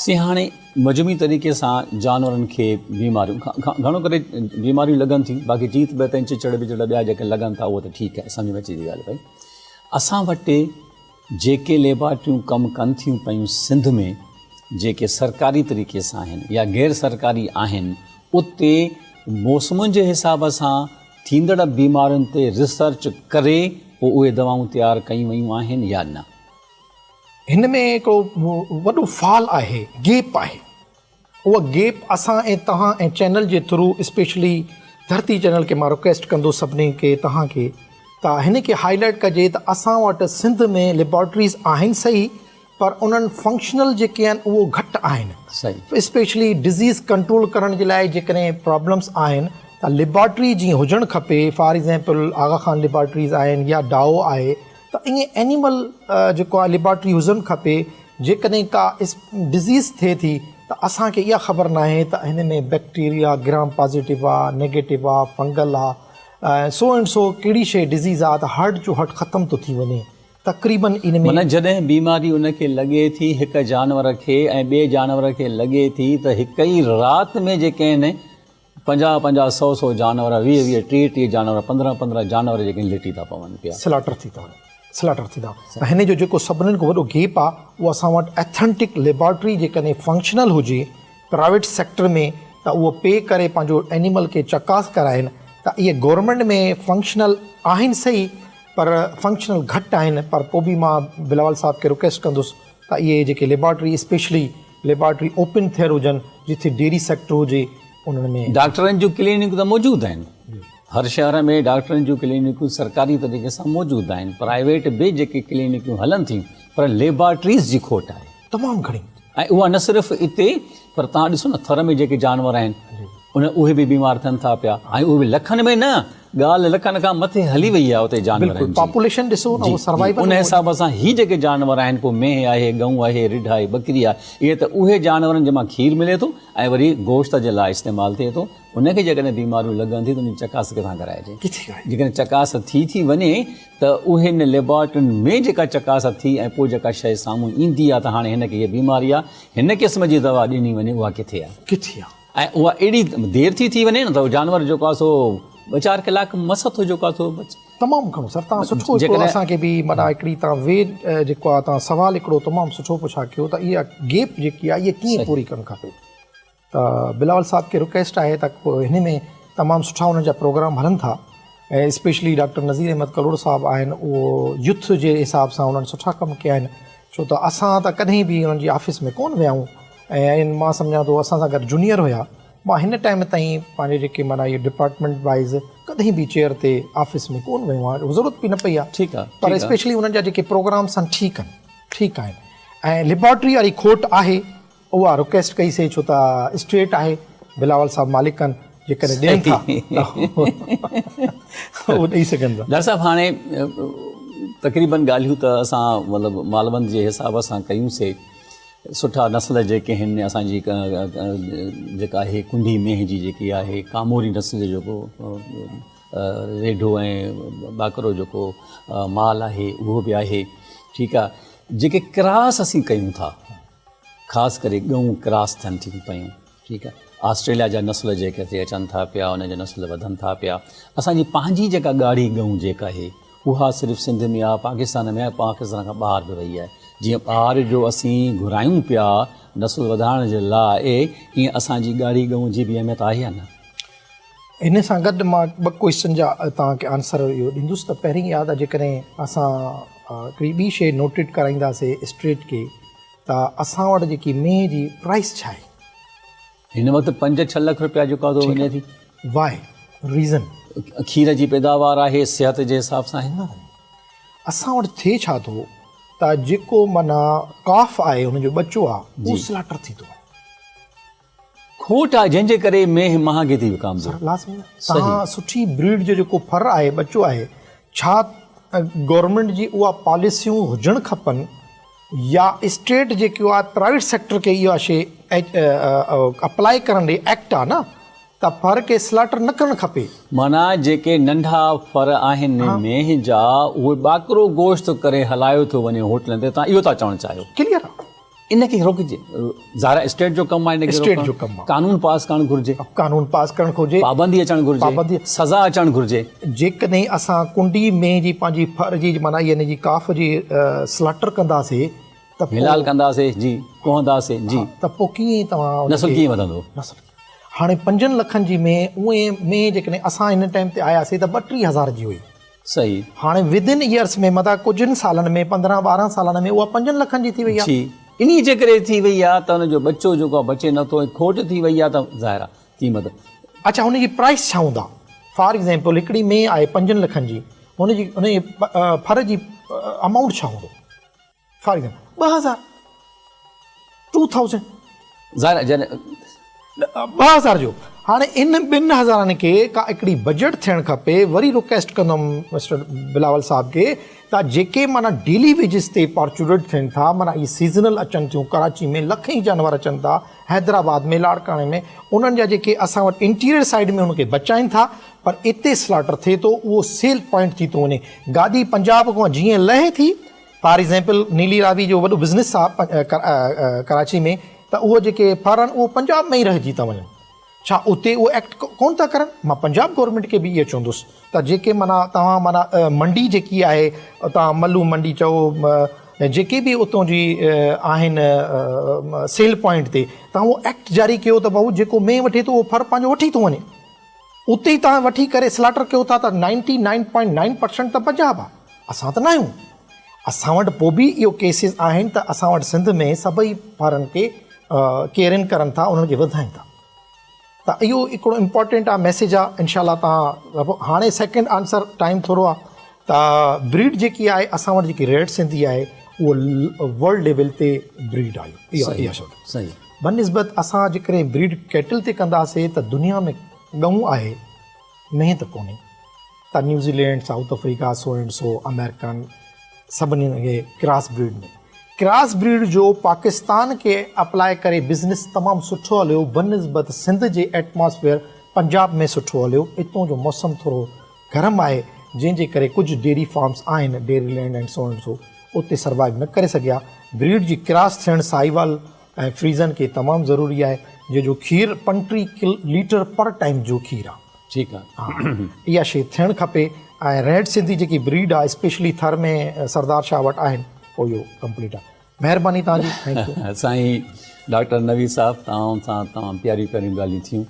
سي هاڻي مجموعي طريقي سان جانورن کي بيماريون گهڻو ڪري بيماريون لڳن ٿيون باقي جيت بيت ۽ چچڙ وچڙ ٻيا جيڪي لڳن ٿا اهو ته ٺيڪ آهي سمجهه ۾ اچي ٿي ڳالهه پئي اسان وٽ جيڪي ليبارٽريون ڪم ڪن ٿيون پيون سنڌ ۾ جيڪي سرڪاري طريقي سان آهن يا غير سرڪاري آهن اتي موسمن جي حساب سان ٿيندڙ بيمارين تي ريسرچ ڪري پوء اهي دوائون تيار ڪيون ويون آهن يا نه؟ هن ۾ هڪڙو وڏو فال آهي، گيپ آهي. اها گيپ اسان ۽ توهان ۽ چينل جي ٿرو اسپيشلي ڌرتي چينل کي مان رڪويسٽ ڪندس سڀني کي توهان کي ته هن کي هائي لائيٽ ڪجي ته اسان وٽ سنڌ ۾ ليبارٽريز آهن صحيح پر انهن فنڪشنل جيڪي آهن اهو گهٽ آهن اسپيشلي ڊزيز ڪنٽرول ڪرڻ جي لاء جيڪڏهن پرابلمس آهن ته ليبارٽري جيئن هجڻ کپي for example Aga Khan laboratories آهن يا ڊائو آهي ته ائين اينيمل جيڪو آهي ليبارٽري هجڻ کپي جيڪڏهن ڪا ڊزيز ٿئي ٿي ته اسان کي اها خبر ناهي ته هن ۾ بيڪٽيريا گرام پازيٽو آ نيگيٽو آ فنگل آ سو اينڊ سو ڪهڙي شي ڊزيز آ ته هرٽ جو هرٽ ختم ٿو ٿي وڃي تقريبن ان ۾. معنيٰ جڏهن بيماري ان کي لڳي ٿي هڪ جانور کي ۽ ٻئي جانور کي لڳي ٿي ته هڪ ئي رات ۾ جيڪي آهن پنجاهه پنجاهه سئو سئو جانور، ويهه ويهه ٽيهه ٽيهه جانور، پندرهن پندرهن جانور جيڪي آهن لٽي ٿا پون پيا. سلاٽر ٿي ٿا وڃن سلاٽر ٿي ٿا وڃن ته هن جو جيڪو سڀنن کان وڏو گيپ آ اهو اسان وٽ اٿينٽڪ ليبارٽري جيڪڏهن فنڪشنل هجي پرائيويٽ سيڪٽر ۾ ته اهو پي ڪري پنهنجو اينيمل کي چڪاس ڪرائين ته اهي گورنمينٽ ۾ فنڪشنل آهن سهي پر فنڪشنل گهٽ آهن پر پوء به مان بلاول صاحب کي رڪويسٽ ڪندس ته اهي جيڪي ليبارٽري اسپيشلي ليبارٽري اوپن ٿيل هجن جتي ڊيري سيڪٽر هجي انهن ۾. ڊاڪٽرن جون ڪلينڪون ته موجود آهن هر شهر ۾ ڊاڪٽرن جون ڪلينڪون سرڪاري طريقي سان موجود آهن پرائيويٽ به جيڪي ڪلينڪون هلن ٿيون پر ليبارٽريز جي کوٽ آهي تمام گهڻي. ۽ اها نه صرف اتي پر توهان ڏسو نه ٿر ۾ جيڪي جانور آهن ان اهي به بيمار ٿين ٿا پيا ۽ اهي به لکن ۾ نه ڳالهه لکن کان مٿي هلي وئي آهي اتي جانورن جي. پاپوليشن ڏسو نه اهو سروائيول ان حساب سان هي جيڪي جانور آهن پوء مينهن آهي ڳئون آهي رڍ آهي ٻڪري آهي اهي ته اهي جانورن جن مان کير ملي ٿو ۽ وري گوشت جي لاء استعمال ٿئي ٿو ان کي جيڪڏهن بيماريون لڳن ٿيون ته ان جي چڪاس ڪٿان ڪرائجي جيڪڏهن چڪاس ٿي ٿي وڃي ته اهي ان ليبارٽرين ۾ جيڪا چڪاس ٿي ۽ پوء جيڪا شيء سامهون ايندي آهي ته هاڻي هن کي هيء بيماري آهي هن قسم جي دوا ڏني وڃي اها ڪٿي آهي ڪٿي آهي ۽ اها اهڙي دير ٿي ٿي وڃي نه ته جانور جيڪو آهي سو ٻه چار ڪلاڪ مس ٿو جيڪو آهي سو بچي. تمام گهڻو سر تان سٺو هڪڙو اسان کي به معنيٰ هڪڙي تان وي جيڪو آهي تان سوال هڪڙو تمام سٺو پڇا ڪيو ته اها گيپ جيڪي آهي اها ڪيئن پوري ڪرڻ کپي ته بلاول صاحب کي رڪويسٽ آهي ته هن ۾ تمام سٺا انهن جا پروگرام هلن ٿا ۽ اسپيشلي ڊاڪٽر نذير احمد ڪلوڙ صاحب آهن اهو يوٿ جي حساب سان انهن سٺا ڪم ڪيا آهن ڇو ته اسان ته ڪڏهن به انهن جي آفيس ۾ ڪون ويا آهيون ۽ مان سمجهان ٿو اسان سان گڏ جونيئر هيا مان هن ٽائيم تائين پنهنجي جيڪي معنيٰ اهي ڊپارٽمينٽ وائيز ڪڏهن به چيئر تي آفيس ۾ ڪون ويو آهيان ضرورت به نه پئي آهي ٺيڪ آهي پر اسپيشلي انهن جا جيڪي پروگرامس آهن ٺيڪ آهن ٺيڪ آهن ۽ ليبارٽري واري کوٽ آهي اها رڪويسٽ ڪئي سي ڇو ته اسٽريٽ آهي بلاول صاحب مالڪ آهن جيڪڏهن ڏين ٿا ته اهو ڏئي سگهن ٿا. ڊاڪٽر صاحب هاڻي تقريبن ڳالهيون ته اسان مطلب مالوند جي حساب سان ڪيون سي سٺا نسل جيڪي هن اسان جي جيڪا آهي ڪنڊي مينهن جي جيڪي آهي ڪاموري نسل جو جيڪو ريڍو ۽ ٻاڪرو جيڪو مال آهي اهو به آهي ٺيڪ آهي جيڪي ڪراس اسين ڪيون ٿا خاص ڪري ڳئون ڪراس ٿين ٿيون پيون ٺيڪ آهي آسٽريليا جا نسل جيڪي هتي اچن ٿا پيا ان جا نسل وڌن ٿا پيا اسان جي پنهنجي جيڪا ڳاڙهي ڳئون جيڪا آهي اها صرف سنڌ ۾ آهي پاڪستان ۾ آهي پاڪستان کان ٻاهر به وئي آهي جيئن ٻاهر جو اسين گهرايون پيا نسل وڌائڻ جي لاء ائين اسان جي ڳاڙهي ڳئون جي به اهميت آهي يا نه؟ ان سان گڏ مان ٻه ڪوئسچن جا توهان کي آنسر اهو ڏيندس ته پهرين اها ته جيڪڏهن اسان هڪڙي ٻي شيء نوٽيڊ ڪرائينداسي اسٽريٽ کي ته اسان وٽ جيڪي مينهن جي پرائس ڇا آهي؟ هن وقت پنج ڇهه لک رپيا جيڪو آهي سو وڃي ٿي. واء ريزن؟ کير جي پيداوار آهي صحت جي حساب سان آهي. نه اسان وٽ ٿئي ڇا ٿو ته جيڪو معنيٰ ڪاف آهي ان جو ٻچو آهي اهو سلاٽر ٿي ٿو وڃي. کوٽ آهي جنهن جي ڪري مينهن مهانگي ٿي وڪامجي. سر لازمي آهي توهان سٺي بريڊ جو جيڪو ڦر آهي ٻچو آهي ڇا گورنمينٽ جي اها پاليسيون هجڻ کپن يا اسٽيٽ جيڪو آهي پرائيويٽ سيڪٽر کي اها شي اپلائي ڪرڻ ڏي ايڪٽ آهي نه ته ڦر کي سلاٽر نه ڪرڻ کپي. معنيٰ جيڪي ننڍا ڦر آهن مينهن جا اهي ٻاڪرو گوشت ڪري هلايو ٿو وڃي هوٽلن تي توهان اهو ٿا چوڻ چاهيو. ڪليئر آهي. ان کي روڪجي. ظاهر آهي اسٽيٽ جو ڪم آهي ان کي اسٽيٽ جو ڪم آهي. قانون پاس ڪرڻ گهرجي. قانون پاس ڪرڻ گهرجي. پابندي اچڻ گهرجي. پابندي سزا اچڻ گهرجي. جيڪڏهن اسان ڪنڊي مينهن جي پنهنجي ڦر جي معنيٰ يعني جي ڪاف جي سلاٽر ڪنداسي ته پوء حلال ڪنداسي جي ڪهنداسي جي ته پوء ڪيئن توهان نسل ڪيئن وڌندو؟ نسل هاڻي پنجن لکن جي مينهن اونئين مينهن جيڪڏهن اسان هن ٽائيم تي آياسي ته 32 هزار جي هئي. صحيح. هاڻي ود ان يئرس ۾ متان ڪجهن سالن ۾ 15 ٻارهن سالن ۾ اها پنجن لکن جي ٿي وئي آهي. جي انهي جي ڪري ٿي وئي آهي ته ان جو ٻچو جيڪو آهي بچي نٿو ۽ کوٽ ٿي وئي آهي ته ظاهر آهي قيمت. اڇا هن جي پرائس ڇا هوندا؟ فار ايگزامپل هڪڙي مينهن آهي پنجن لکن جي هن جي ان جي ڦر جي امائونٽ ڇا هوندو؟ فار ايگزامپل 2000 2000 ظاهر آهي جڏهن 2000 جو هاڻي ان ٻن هزارن کي ڪا هڪڙي بجيٽ ٿيڻ کپي وري رڪويسٽ ڪندم مسٽر بلاول صاحب کي ته جيڪي معنيٰ ڊيلي ويجز تي پارچوريٽ ٿين ٿا معنيٰ اهي سيزنل اچن ٿيون ڪراچي ۾ لکين جانور اچن ٿا حيدرآباد ۾ لاڙڪاڻي ۾ انهن جا جيڪي اسان وٽ انٽيريئر سائيڊ ۾ انهن کي بچائين ٿا پر اتي سلاٽر ٿئي ٿو اهو سيل پوائنٽ ٿي ٿو وڃي گاڏي پنجاب کان جيئن لهي ٿي فار ايگزامپل نيلي راوي جو وڏو بزنس آ ڪراچي ۾ ته اهو جيڪي ڦر آهن اهو پنجاب ۾ ئي رهجي ٿا وڃن ڇا اتي اهو ايڪٽ ڪون ٿا ڪرن مان پنجاب گورنمينٽ کي به اهو چوندس ته جيڪي معنيٰ توهان معنيٰ منڊي جيڪي آهي توهان ملو منڊي چئو جيڪي به اتون جي آهن سيل پوائنٽ تي توهان اهو ايڪٽ جاري ڪيو ته ڀائو جيڪو مينهن وٺي ٿو اهو ڦر پنهنجو وٺي ٿو وڃي اتي ئي توهان وٺي ڪري سلاٽر ڪيو ٿا ته ninety nine point nine percent ته پنجاب آ اسان ته ناهيون اسان وٽ پوء به اهو ڪيسز آهن ته اسان وٽ سنڌ ۾ سڀئي ڦارن کي ڪيئرن ڪرن ٿا انهن کي وڌائين ٿا ته اهو هڪڙو امپورٽنٽ آ ميسيج آ انشاء الله توهان هاڻي سيڪنڊ آنسر ٽائيم ٿورو آ ته بريڊ جيڪي آهي اسان وٽ جيڪي ريڊ سنڌي آهي اهو ورلڊ ليول تي بريڊ آهي اها اها صحيح بنسبت اسان جيڪڏهن بريڊ ڪيٽل تي ڪنداسي ته دنيا ۾ ڳئون آهي مينهن ته ڪونهي ته New Zealand, South Africa, so and so, American سڀني کي ڪراس بريڊ ۾ ڪراس بريڊ جو پاڪستان کي اپلاء ڪري بزنس تمام سٺو هليو بنسبت سنڌ جي ايٽماسفيئر پنجاب ۾ سٺو هليو اتون جو موسم ٿورو گرم آهي جنهن جي ڪري ڪجهه ڊيري فارمس آهن dairy land and so and so اتي سروائيو نه ڪري سگهيا بريڊ جي ڪراس ٿيڻ ساهيوال ۽ فريزن کي تمام ضروري آهي جنهن جو کير 35 ليٽر پر ٽائيم جو کير آهي. ٺيڪ آ. ها اها شي ٿيڻ کپي ۽ ريڊ سنڌي جيڪي بريڊ آ اسپيشلي ٿر ۾ سردار شاهه وٽ آهن پوء اهو ڪمپليٽ آ. مهرباني توهان جي thank you. سائين ڊاڪٽر نويد صاحب توهان سان تمام پياريون پياريون ڳالهيون ٿيون.